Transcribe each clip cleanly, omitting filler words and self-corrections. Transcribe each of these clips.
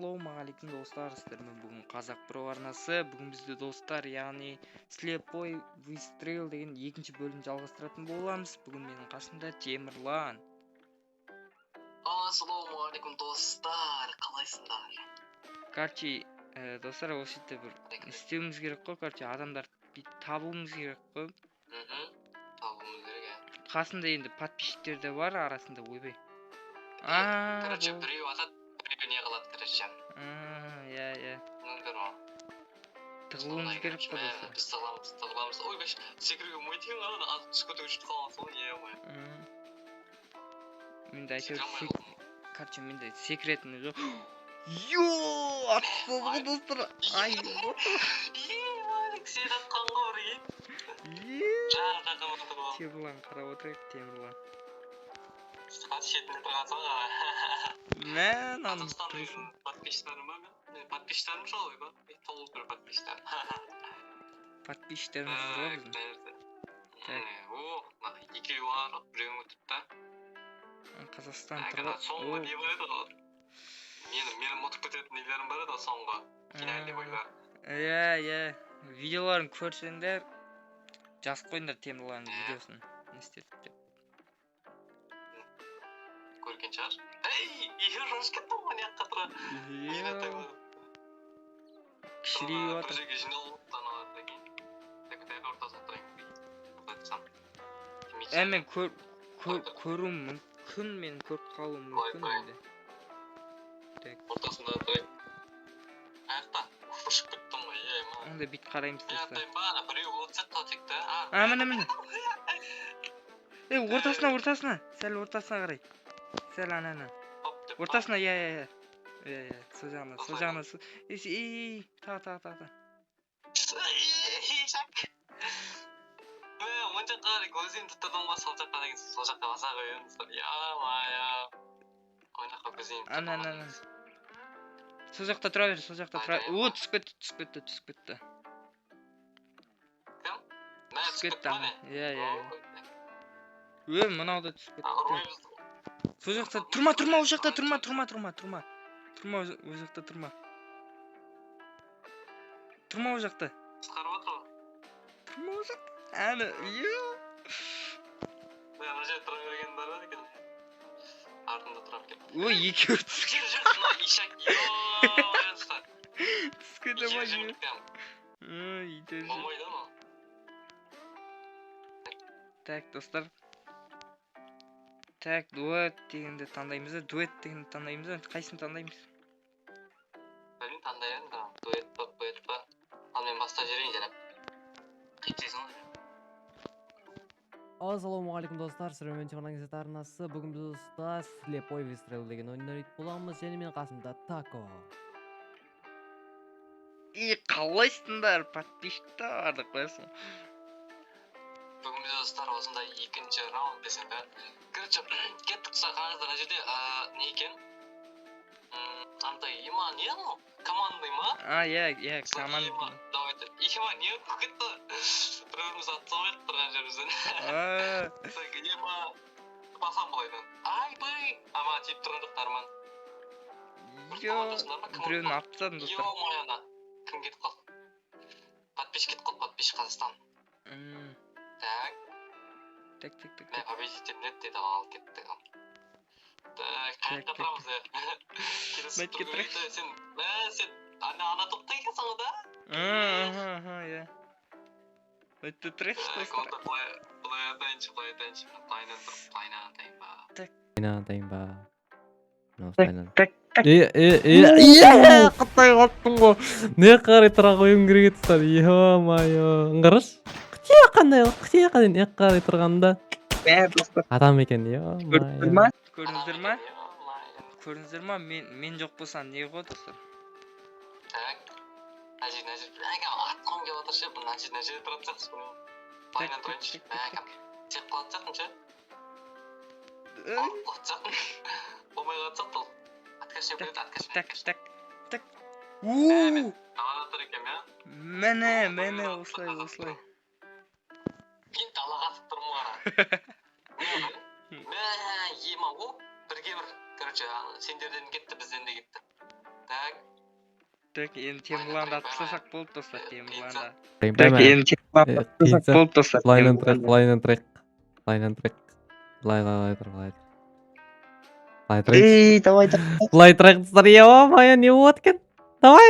Ассалаумағалейкум, достар! Сіздермен бүгін Қазақ Про арнасы. Бүгін бізде, достар, яғни «Слепой выстрел» деген екінші бөлім жалғастыратын боламыз. Бүгін менің қасымда Темірлан. Ассалаумағалейкум, достар, қалайсыңдар? Короче, достар, осы жерде бір не істеуіміз керек қой. Короче, адамдарды бүйтіп табуымыз керек қой. Табуымыз керек, иә. Қасында енді подписчиктер де бар арасында. Ойбай, а Короче, бұл- біреу атады, біреу не қылады, короче. Иә, Түсіндіңдер ма? тығылуымыз Сондай, керек короче, қой, мә, достар. Біз тығыламыз, тығыламыз. Ойбай, секіруге болмайды екен ғой, ана атып түсіп кетуге сөйтіп қалғансың ғой, е мое. Менде әйтеуір Секіре алмай қалдым. Короче, менде секіретін жоқ. Йо, атып тастады ғой, достар, ай! Е, сен атқан ғой бірге. Е. Жар жақын отырып алып. Темірлан қарап отырайық, Темірлан. Қас шетінде тұрғансың ғой. Мә, мынаның Қазақстанның тұрысын. подписчиктарым ба мен? Мен подписчиктарым жоқ, ойбай, толып тұр подписчиктарым. Подписчиктеріміз бар ғой біздің. Так. О, мына екеуі бар, біреуін өтіп та. Қазақстан Так, тұр ана ғой. Соңғы О, не бар еді ғой, мені ұмытып кететін нелерім бар еді ғой, соңғы финальный бойлар. Иә, видеоларын көрсеңдер, жазып қойыңдар Темірланның видеосын не істедік деп. Көрген шығар. Ей, егер шошып кеттім ғой, мына жаққа тұра. Е, кішірейіп бір жатыр. Жерге жиналып аналар кейін, так, дәл ортасында тұрайын, айтсам. Ә, мен көруім мүмкін, мен көріп қалуым мүмкін Ой, ой. енді. Так. Ортасында тұрайын. Аяқта ұшып кеттім ғой, е ма. Онда бүйтіп қараймыз, Мен достар. атайын ба, ана біреу болатын сияқты тек та. А, міне, міне. Ей, ортасына, ортасына, сәл ортасына қарай, сәл ана ана Хоп деп па? ортасына. Иә, сол жағына, сол жағына, ей, ей, тағы, тағы, тағы. Ей, шак. Мә, оң жаққа қарай көзімді тұрдым ғой, сол жаққа деген, сол жаққа баса қоямын, достар. Ё-моё. Оң жаққа көзімді Ана, тұрдым ана, ғой ана. негізі. Сол жақта тұра бер, сол жақта тұра. Айта. О, түсіп кетті, түсіп кетті, түсіп кетті. Кім? Мә, Түсіп түсіп кетті кетті ма, ана. не? Иә. Ой, Е, мынау да түсіп а, кетті. ұрмаймыз. Сол жақта тұрма, тұрма, ол жақта тұрма, тұрма, тұрма, тұрма, тұрма, ол жақта тұрма, тұрма ол жақта. Құтқарып отыр ғой. Тұрма ол жақта, әні, е. Мә, мына жерде тұра берген бар екен. Артында тұрам екен. Ой, екеуі түсіп Жүр, жүр, мына ишак, ё-моё, достар. түсіп кете ма? Екеуі жүріп прям. Ой, екеуі жүр. Болмайды ма? Так, достар, так, дуэт дегенді таңдаймыз да, дуэт дегенді таңдаймыз да. Қайсысын таңдаймыз? Білмеймін, таңдай беріңдер. Дуэт па, дуэт па. Ал мен бастап жіберейін, жайлап. Қитсайсың ғой. Ассалаумағалейкум, достар! Сіздермен Темірлан Кз арнасы. Бүгін біз, достар, «Слепой выстрел» деген ойын ойнайтын боламыз және менің қасымда Тако. И қалайсыңдар, подписчиктар, деп қоясың. Бүгін біз, достар, осындай екінші раунд десең да. Короче, кеттік, достар, қараңыздар, мына жерде не екен? Андай, ема, не анау? Командный ма? А, иә, Сол команда. Ема, давайте. Ема, не болып кетті? Бір бірімізді атып салмайық тұрған жерімізден. А, Так, ема. Басам былайдан. Айбай! А, маған тиіп тұрған жоқ, Арман. Йо, біреуін атып тастадым, достар. Ё-моё, ана. Кім кетіп қалды? Подписчик кетіп қалды, подписчик Қазақстан. Так, Так, так, так. Мә, Так. Победитель нет дейді, алып кетті. Так, қай жақта Так, так. тұрамыз, е? Келесі Мәтке тур тұрайықшы. көрейік. Сен, мә, сен ана топта екенсің ғой да? Аха, аха, иә. Өтті, тұрайықшы, Так, достар. Онда былай, былай атайыншы, былай атайыншы. Былайынан тұрып, былайынан атайын ба. Былайынан атайын ба? Мына осылайынан. Так, так. Е, е, е, е, қытай қаттым ғой. Не қарай тұра қоюым керек еді, достар. Ё-моё. Қарашы. Қыте қандай, қыте қандай, не қарай тұрғанда Мә, достар. адам екен, Көрдіңіздер ё-моё. ма? Көрдіңіздер ма? Ё-моё. Көрдіңіздер ма? Мен жоқ болсам не ғой, достар? Так. Мына жер, мына жер. Мә, атқым келіп отыр ше, мына жер, мына жерде тұратын сияқтысың. Так, Былайынан так, тұрайыншы. так, Мә, так, кәп. Тиіп қалатын сияқтымын ше. Эй, Алып қалатын сияқтымын. Болмай қалатын сияқты ол. Откашня Так, келеді, откашня, так, откашня. так, так. Мә, мен У, далада тұр екенмін, иә? міне, міне, осылай, осылай. Мен далаға атып тұрмын ғой ана. Мә, ема, о, бірге бір. Короче, ана сендерден кетті, бізден де кетті. Так. Так, енді Темірланды атып тастасақ болды, достар, Темірланды. Так, енді Темірланды атып тастасақ болды, достар. Былайынан тұрайық, былайынан тұрайық. Былайынан тұрайық. Былай, былай, былай тұр, былай тұр. Былай тұрайық. Ей, давай, давай. Былай тұрайық, достар. Ё-моё, не болады екен? Давай.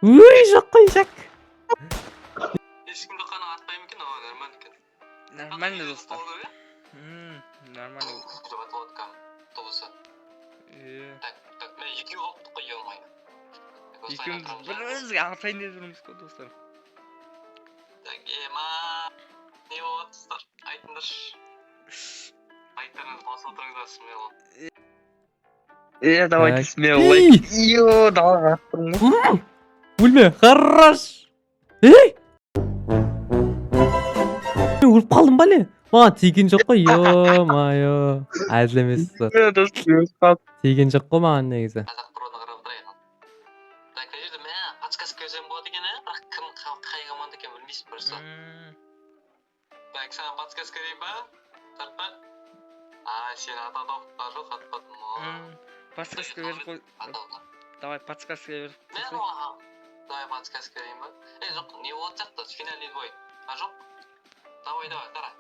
Өй, жоқ қой, жак. Ешкімді қана атпаймын екен, о, нормально екен. Нормально, достар. Нормально. Деп аталады кәдімгі автобусы. Е, Так, так, міне, екеу қалыпты ғой, ё-моё. Екеуміз бір бірімізге атайын деп жүрміз ғой, достар. Так, ема. Не болады, достар? Айтыңдаршы. Лайктарыңызды басып отырыңыздар смело. Е, давайте смело. Ей! Йо, далаға аттым ғой. Өлме, хорош. Ей! Мен өліп қалдым ба, не? Маған тиген жоқ қой, ё-моё. Әзіл емес, достар. Е, достар, өліп қалдым. Тиген жоқ қой маған негізі. Қазақ проны қарап отырайық. Так, мына жерде, мә, подсказка берсем болады екен, ә? Бірақ кім қай команда екенін білмейсің просто. Так, саған подсказка берейін ба? Тартпа. А, сен атады жоқ, атпадым. Подсказка беріп қой. Атады. Давай, подсказка беріп Мә, қойсай. аға. Давай подсказка берейін ба? Е, жоқ, не болатын сияқты, финальный бой. А, жоқ. Давай, давай, қара.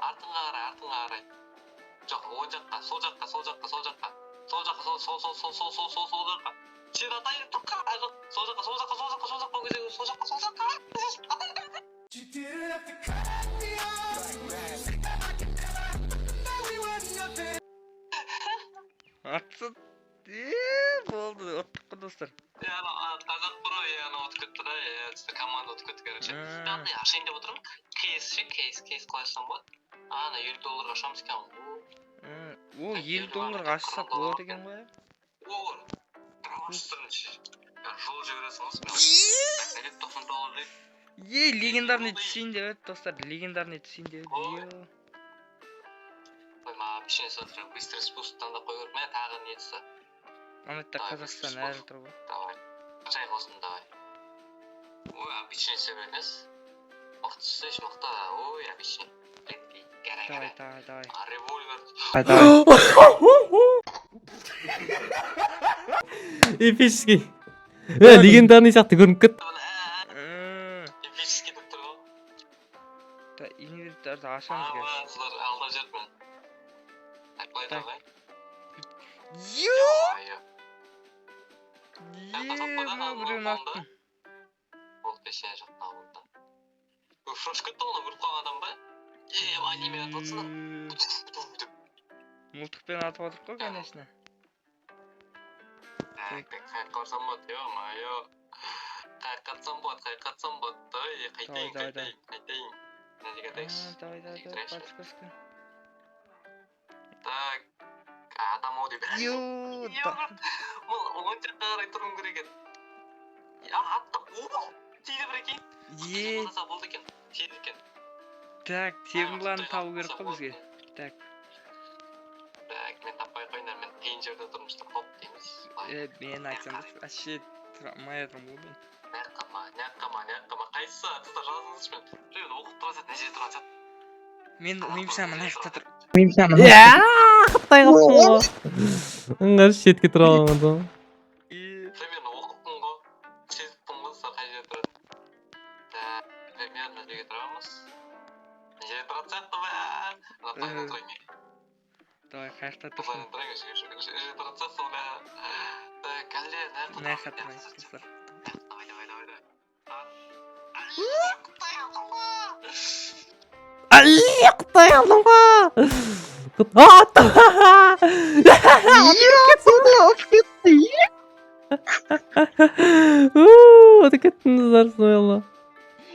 Артыңға қарай, артыңға қарай. Жоқ, оң жаққа, сол жаққа, сол жаққа, сол жаққа. Сол жаққа, сол, сол, сол, сол, сол, сол, сол, сол жаққа. Сен атайын тұр, қара, жоқ. Сол жаққа, сол жаққа, сол жаққа, сол жаққа, ол кезде сол жаққа, сол жаққа. You didn't have to cut me off. We were nothing. Атсын. Е, болды, ұттық қой, достар. Е, анау, қазақ бро, е, анау ұтып кетті да, е, түсті, команда ұтып кетті, короче. Мен андай ашайын деп отырмын. Кейс ше, кейс, кейс қалай ашсам болады? А, ана 50 долларға ашамыз екен. О, 50 долларға ашсақ болады екен ғой. О, жол жібересің ғой смело. Так, мына 99 дейді. Е, легендарный түсейін деп еді, достар, легендарный түсейін деп еді. Ой. Е. Ой, маған пешене смотрю, быстрый спуск таңдап қою керек. Мә, тағы не түсті? Ана жақта Давай, Қазақстан быстрый әлі спуск. тұр ғой. Давай. Жай болсын, давай. Ой, обычный сервер емес. Мықты түссе, мықты. Ой, обычный. Гара, Давай, гара. давай, давай. А, револьвер. Давай. Эпический. Е, легендарный сияқты көрініп кетті. Эпический деп тұр ғой. Та, инвентарды ашамыз А, қазір. сіздер алдап жіберді мені. Так, былай, Так. давай. Ё! Ой, Е, мына біреуін аттым. Болды, пешене жоқ, болды. Ой, шошып кетті ғой, өліп қалған адам ба? Е, аниме атып отырсыңдар. Мылтықпен атып отыр ғой, конечно. Так, так, қаяққа барсам болады, ё-моё. Қаяққа атсам болады, қаяққа атсам болады. Ой, қайтайын, Давай, давай. қайтайын, қайтайын. Мына жерге атайықшы. А, давай, давай, давай, Тұрайықшы. подсказка. Так, адам ау деп. Ё, да. Бұл оң жаққа қарай тұруым керек еді. А, аттым. О, тиді прикинь. Е, Болды екен, тиді екен. так, Темірланды табу керек қой бізге. Так, Так, мен таппай қойыңдар, мен қиын жерде тұрмын, что хоп дейміз. е, мен айтсам да, вообще тұра алмай жатырмын ғой мен. Неғып ма, неғып ма, неғып ма, қайсысы? Достар, жазыңызшы, мен. Біреуді оқып тұра сәт, мына жерде тұрған сәт. Мен ойымша мына жақта тұр. Иә, қытай қалыпсың ғой. Ыңғай шетке тұра алған ғой. Е, Примерно оқыппын ғой. Сезіппін ғой, достар, қай жерде тұрады. Так, примерно мына жерге тұрамыз. Мына жерде тұратын сияқты бә. Мына былайынан тұрайын мен. Давай, қай жақта тұрсың? Былайынан тұрайын, осы жерде тұратын сияқты бә. Так, әлде мына жақта Мына жақта тұрамын, мына тұрайық, жақта. достар. Давай, давай, давай, давай. Құттай алдым ғой. Ай, құттай алдым ғой. Аттым. Ұтып кетті. Ұтып кеттіңіздер, смело.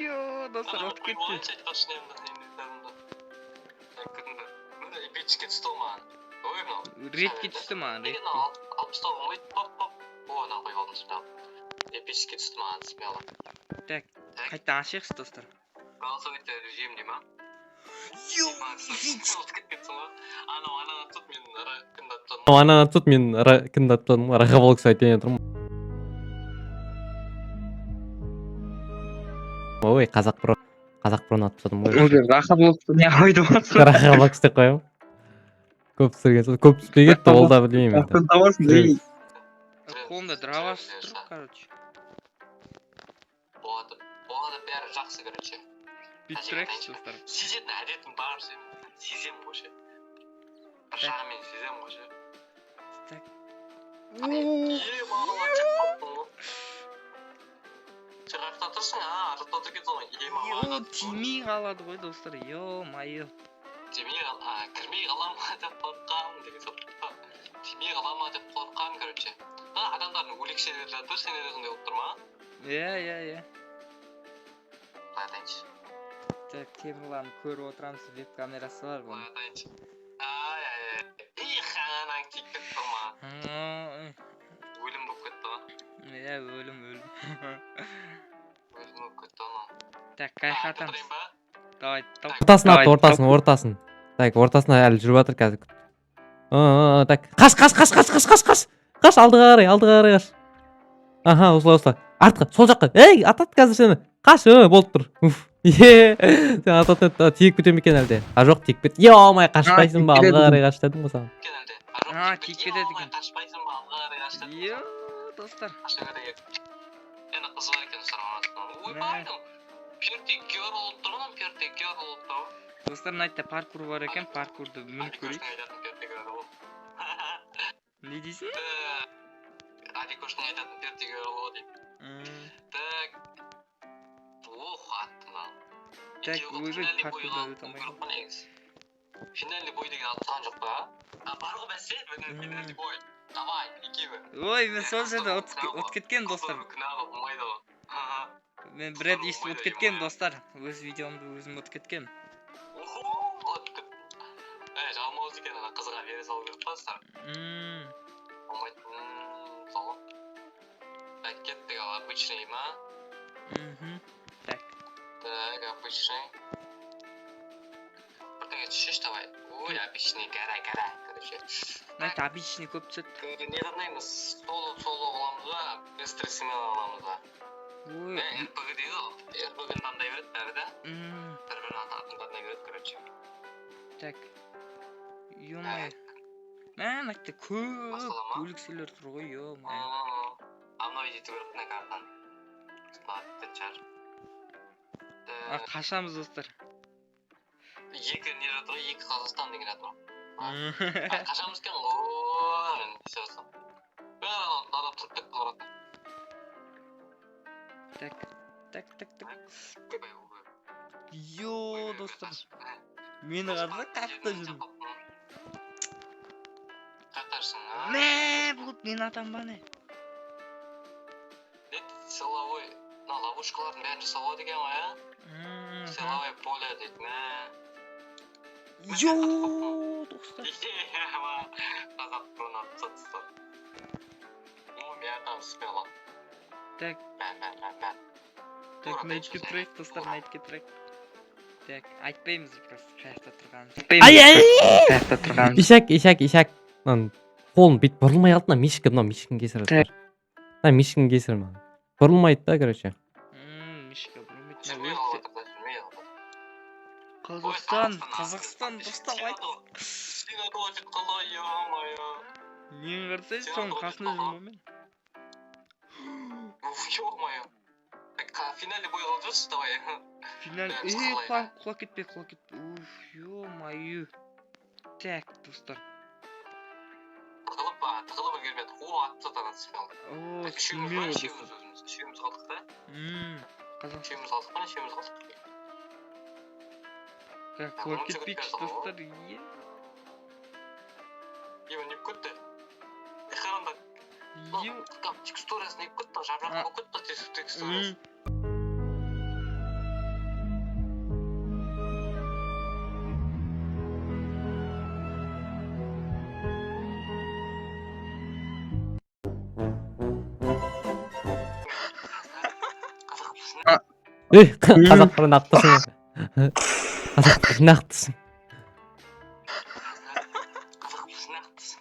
Йо, достар, ұтып кетті. Айтпақшы, инвентарымда. Так, күтіңдер. Міне, эпический түсті ғой маған. Ой, мынау. Редкий түсті маған, Неге редкий. мынау 69 болмайды? Хоп, хоп. О, мынаны қойып алдым смело. Эпический түсті маған смело. Так, қайтадан ашайықшы, достар. Голосовать режим дей ма? Йо, Ұтып кеткенсің ғой. Анау ананы тұт, мен кімді атып Ананы тұт, мен кімді атып тастадым? Рахаболкс айтайын тұрмын. Ой, қазақ про. Қазақ проны атып тастадым ғой. Рахаблокты не қойдым. Рахаболкс деп қоямын. Көп түсірген соң көп түспей кетті, ол да білмеймін енді. Табасың. Түсіреміз. Қолымда дробаш тұр, короче. Болады, болады, бәрі жақсы, короче. Бүйтіп тұрайықшы, достар. Сезетін әдетім бар сенің. Сеземін ғой ше. Бір жағымен сеземін ғой ше. Так. Е, маған шығып қалыппын ғой. Сен қай жақта тұрсың? А, ар жақта отыр екенсің ғой. Е, маған Е, тимей қалады ғой, достар, ё-моё. Тимей қал, а, кірмей қала ма деп қорқамын деген сияқты. Тимей қала ма деп қорқамын, короче. А, адамдардың өлекселері жатыр, сенде де сондай болып тұр ма? Иә. Былай айтайыншы. Так, Темірланды көріп отырамыз, веб камерасы бар Былай бұның. айтайыншы. Ай, ай, ай. Их, анаң тиіп кетті ғой маған. Өлім болып кетті ғой. Иә, өлім, өлім. Өлім болып кетті анау. Так, қай А, атамыз? отырайын ба? Давай, топ. Ортасына Давай, ат, ортасын, ортасын. Так, ортасына әлі жүріп жатыр қазір. Так, қаш, қаш, қаш, қаш, қаш, қаш, қаш. Қаш, алдыға қарай, алдыға қарай қаш. Аха, осылай, осылай. Артқа, сол жаққа. Ей, атады қазір сені. Қаш, болып тұр. Уф. Е, сен ататын еді, тиіп кете ме екен әлде? А, жоқ, тиіп кет. Е, қашпайсың ба, тиіп алдыға қарай қаш дедім ғой саған. Екен әлде. А, жоқ, А, тиіп тиіп кетті. кетеді Е, екен. қашпайсың ба, алға қарай қаш дедім. Е, достар. Қаша бере кет. Енді қызық екен сұрап. Ойбай, Перти Герл болып тұр ғой, Перти Герл болып тұр ғой. Достар, мына жақта паркур бар екен, паркурды мініп көрейік. Адикоштың айтатын Перти Герл ол. Не дейсің? Так. Адикоштың айтатын Перти Герл ол дейді. Так. Ох, атты мынау. Так, Екеуі ойбай, финальный паркурда бойға өте алмай керек қой негізі. Финальный бой деген атқан жоқ па? А, бар ғой бәсе, міне финальный бой. Давай, екеуі. Ой, мен сол жерде ұтып кеткенмін, достар. Күнә ғой, болмайды ғой. Мен бір рет өйстіп ұтып кеткенмін, достар. Өз видеомды өзім ұтып кеткенмін. Охо, ұтып кеттім. Ей, жалмауыз екен, ана қызға бере салу керек па, достар? Болмайды. Сол. Так, кеттік ал, обычный ма? Мхм. Так. Так, обычный. Бірдеңе түсшеші, давай. Ой, обычный, гора, гора, короче. Мына жақта обычный көп түседі. Не таңдаймыз? Соло, соло қыламыз ба? Быстрый смело қыламыз ба? Ой. Э, РПГ дейді ғой. РПГ-ні таңдай береді бәрі де. Бір бірінің атын таңдай береді, короче. Так. Ё-моё. Мә, мына жақта көп Бастала ма? бөлікселер тұр ғой, ё-моё. Обновить ету керек мына картаны. Ладно, шығар. А, қашамыз, достар. Екі не жатыр ғой, екі Қазақстан деген жатыр ғой. А, қашамыз екен ғой, мен не істеп жатсам. Бәрі анау тұрып кетті ғой. Так, так, так, так. Ойбай, ойбай. Йо, достар. Мені қараса, қаяқта жүрмін? Қаяқта жүрсің? А? Мә, бұл менің атам ба не? Не, силовой, мына ловушкалардың бәрін жасауға болады екен ғой, ә? Силовое поле дейді, мә. Йо, достар. Қазақ бұрын атып тастады. О, мен атам смело. Так, Мә, мә, мә, мә. так, Тура найтке айтшы, тұрайық, достар, тура. найтке тұрайық. Так, айтпаймыз просто қаяқта тұрғанымызды. Ай, ай! Қаяқта тұрғанымызды. Ишак, ишак, ишак. Мынаның қолым бүйтіп бұрылмай қалды, мына мишка, мынау мишканың кесірі. Так. Мына мишканың кесірі маған. Бұрылмайды да, короче. Мишка бұрылмайды. Жүрмей Мына қалып өте жатыр да, жүрмей қалып жатыр. Қазақстан, Қазақстан, достар, айт. Сен атуға кетіп қалды, ё-моё. Нені қарасай, Сен соның атуға қасында кетіп жүрмін ғой мен. Уф, ё-моё. Так, финальный бой қылып жүрші, давай. Финал. Бәріміз Ей, қалай құлап, құлап кетпе, құлап кетпе. Уф, ё-моё. Так, достар. Тығылып, а, тығылып үлгермедік. О, атып тастады ана смело. О, Так, үшеуміз смело, ба, достар. үшеуміз өзіміз. Үшеуміз қалдық та. Қазақстан. Үшеуміз қалдық па, үшеуміз қалдық. Так, Так, құлап он секунд кетпейікші, берді ғой. достар. Е. Е, не болып кетті? Қараңдар, Е. текстурасы не болып кетті? Жап-жарық А. болып кетті текстурасы. Қазақ Ей, қазақ бұрын ақтысың. Қазақ бұрын ақтысың. Қазақ нақтысың.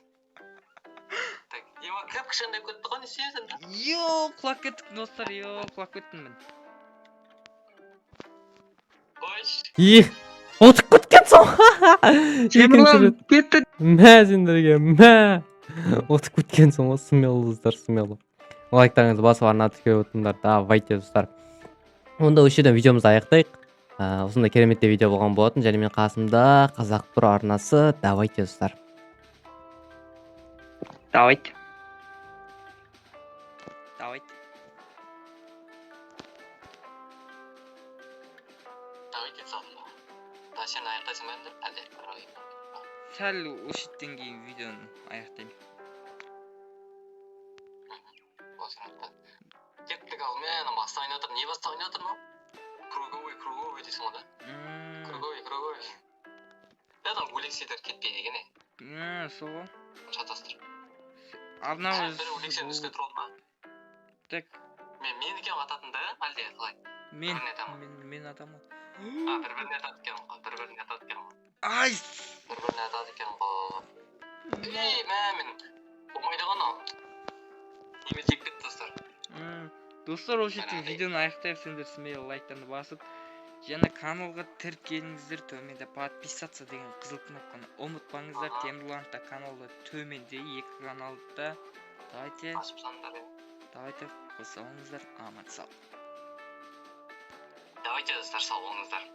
Так, ема кіп кішкентай кетті ғой, не істейсің? Йо, құлап кеттік, достар, йо, құлап кеттім мен. Қойшы. Их, ұтып кеткен соң. Екінші рет. Кетті. Мә сендерге, мә. Ұтып кеткенсің ғой, смело, достар, смело. Лайктарыңызды басып, арнаға тіркеліп отырыңдар. Давайте, достар. Онда осы жерден видеомызды аяқтайық. Осындай керемет видео болған болатын. Және мен қасымда Қазақ Про арнасы. Давайте, достар. Давайте. Давайте. Давайте салдым ғой. Да, сен аяқтайсың ба енді, әлде? Сәл осы жерден кейін видеоны аяқтаймын. Осы ретте. Кеттік. Ал мен баста ойнап жатыр, не баста ойнап жатыр мынау? Круговой, круговой дейсің ғой, да? Круговой, круговой. Да, там өлекселер кетпейді екен, е. Сол ғой. Шатастырып. Ал мынау Бір өлексенің үстіне тұрды ма? Так. Мен менікі ататын да, әлде қалай? Мен Біріне атамын. мен атамын. А, бір біріне атады екен ғой, бір біріне атады екен ғой. Ай! Бір біріне атады екен ғой. Ей, мә, мен болмайды ғой анау. Неме тиіп кетті, достар. Достар, осы жерде Жаңағыдай. видеоны аяқтайық. Сендер смело лайктарды басып және каналға тіркеліңіздер. Төменде подписаться деген қызыл кнопканы ұмытпаңыздар. Темірлан та каналы төменде, екі каналда. Давайте, Ашып тастаңдар, е. давайте, қоса алыңыздар. Аман сау. Давайте, достар, сау болыңыздар.